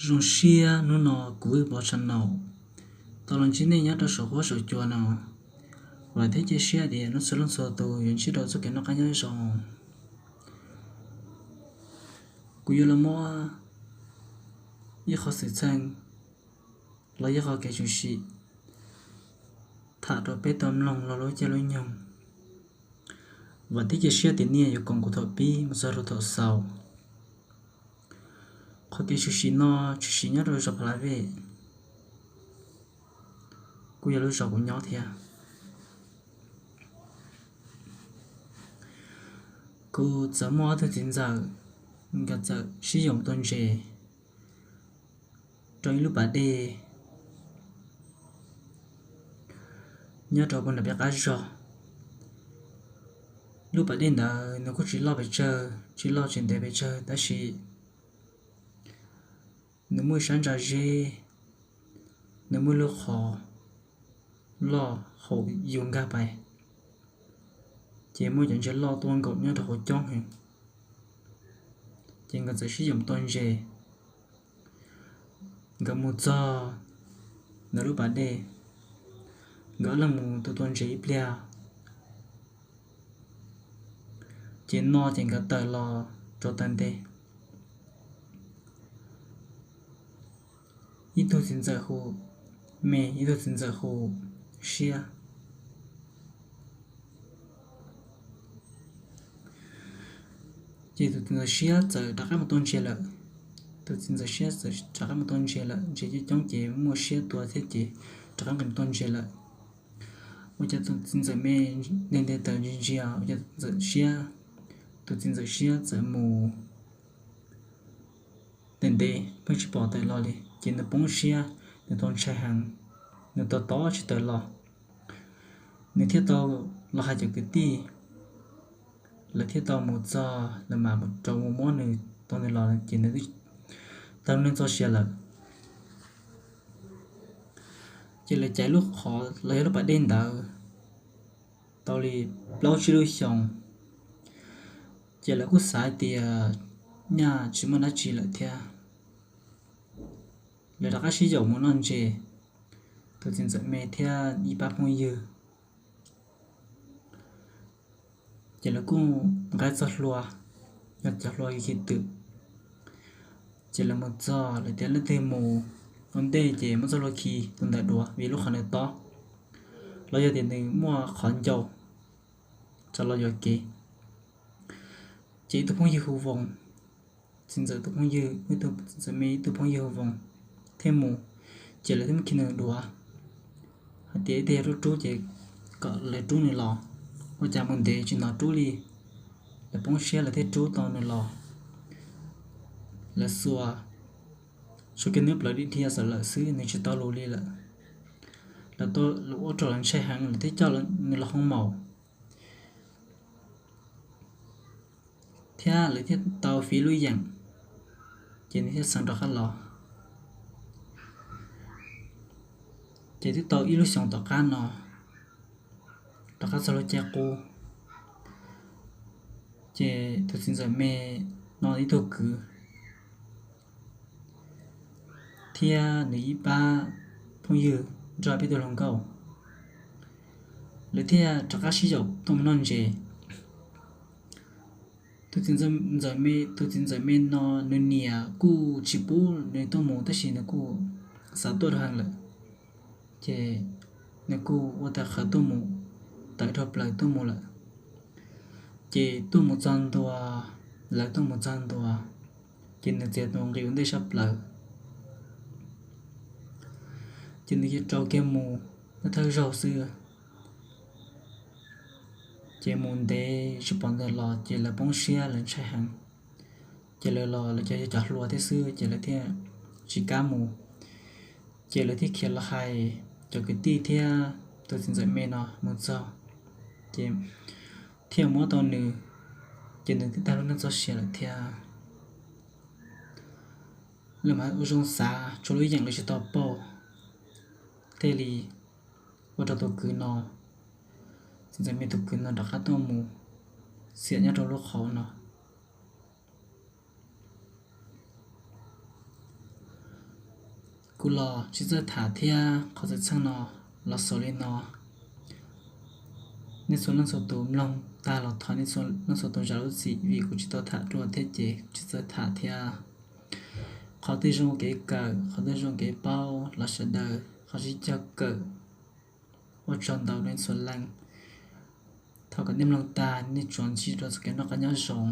Zoo siab hnub no kuv wb pov tsam no tau los ntsib nej nyob rau saum huab saum cua no. Vam thiab cia siab tias nej txhua leej txhua tus yuav ntsib rau txoj kev noj qab nyob zoo. Kuv yuav los muab ib qho xwm txheej los yog qhov kev tshwm sim tham rau peb tau mloog los lub caij lub nyoog. Vam thiab cia siab tias nej yuav koom kuv thaum pib mus txog rau thaum xaus. Qhov kev tshwm sim no tshwm sim nyob rau zos Pha La Vej, kuj yog lub zos kuv nyob thiab. Kuv txawm muaj ob tug txiv ntxawm, nkawd txawm sib yaum tua ntses rau ib lub pas dej nyob rau puag nram peb qab zog. Lub pas dej ntawd nws kuj tsis loj pes tsawg, tsis loj tsis ntev pes tsawg, tab sis nws muaj ib sab ntsa zeb, nws muaj lub qhov loj haum yus nkag pais, ces muaj cov ntses loj tuaj nkaum nyob rau hauv coob heev. Ces nkawd txawm sib yaum tua ntses. Nkawd mus txog ntawm lub pas dej, nkawd ob leeg mus tua tua ntses ib pliag, ces no ces nkawd tawm los rau taw ntej. Ib tug txiv ntxawm hu me, ib tug txiv ntxawm hu siab. Ces tus txiv ntxawm siab txawm rov qab mus tua ntses lawm. Tus txiv ntxawm siab txawm rov qab mus tua ntses lawm, ntses coob coob ces muaj siab tua thiab ces rov qab nqis mus tua ntses lawm. Ua cas tus txiv ntxawm me ntev ntev tawm ntsia ntsia, ua cas tus txiv ntxawm siab, tus txiv ntxawm siab txawm mus ntev ntev pheej tsis pom tawm los li, ces nws poob siab, nws tau ntshai heev, nws tos tos tsis tawm los. Nws thiaj tau los hais cov kwv tij, lawv thiaj tau mus txog, lawv mam rau mus muab nws, tau nws los ces nws twb tag lub neej txoj sia lawm. Ces lawv caiv lub qhov los yog lub pas dej ntawd tau li plaub tsib lub xyoos, ces lawv kuj xav hais tias nyaj tsis muaj dab tsi lawm thiab. Lawv rov qab sib yaum mus noj ntses, tus txiv ntxawm me thiab ib pab phooj ywg. Ces lawv kuj nqa txoj hlua, yog cov hlua khi twm. Ces lawv mus txog, lawv tias leej twg mus ua ntej ces muab txoj hlua khi tus ntawd dua, vim lub qhov ntawd tob, los yog tias nws muaj qhov ncau, tso los yuam kev. Ces ib tug phooj ywg hu Voos, txiv ntxawm tus phooj ywg, ib tug txiv ntxawm me ib tug phooj ywg hu Voos thiaj mus. Ces lawv thiaj muab khi nws dua, hais tias ib tug yog rub rub ces kom lawv rub nws los. Ua cas mus ntev tsis hnov rub li, lawv poob siab lawv thiaj rub tau nws los. Lawv xuas, xuas kiag nws plawv dhia dhia xwb lawm xwb, nws tsis tau lus li lawm. Lawv ua rau lawv ntshai heev, lawv thiaj coj nws los hoob maum, thiab lawv thiaj tau fiv lub yeem, ces nws thiaj xeev rov qab los. Ces twb tau ib lub xyoos tom qab no, rov qab txog lub caij qub, ces tus txiv ntxawm me no ib tug kwv thiab nws ib pab phooj ywg nrog peb tug hluas nkauj, lawv thiaj rov qab sib yaum tuaj mus noj ntses. Tus txiv ntxawm me, tus txiv ntxawm me no nws niam kuj tsis pub nws tuaj mus tab sis nws kuj xav tuaj rau heev lawm, ces nws kuj ua tau qhov tuaj mus, tawm dhau plaws tuaj mus lawm. Ces tuaj mus txog ntua, lawv tuaj mus txog ntua, ces nws txiav tus nqi ua ntej sab plaws, ces nws cia rau kiag mus thawj zaug xwb. Ces mus ntev tsis pom ntawd los ces lawv poob siab lawv ntshai heev. Ces lawv los lawv cov yog cov hluas thiab xwb ces lawv thiaj tsis kam mus. Ces lawv thiaj khiav los hais cov kwv tij thiab tus txiv ntxawm me no mus txog, ces thiaj muab tau nws, ces nws thiaj tag lub neej txoj sia lawm thiab. Lawv mas ua zoo xav tshuav lub yeem lawv tsis tau pauj, thiaj li ua rau tus kwv no, txiv ntxawm me tus kwv no rov qab tuaj mus xiam nyob rau lub qhov no. Kuv los tsis txawj tham thiab, qhov xwm txheej no los xaus li no. Nej txhua leej txhua tus mloog tag los thov nej txhua leej txhua tus zam lub txim vim kuv tsis tau tham dua thiab ces kuv tsis txawj tham thiab. Qhov twg zoo kev kawm, qhov twg zoo kev paub los sawv daws ho sib cog kawm. Ua tsaug ntau nej txhua leej. Thov kom nej mloog tag nej tsuas ntsib rau txoj kev noj qab nyob zoo.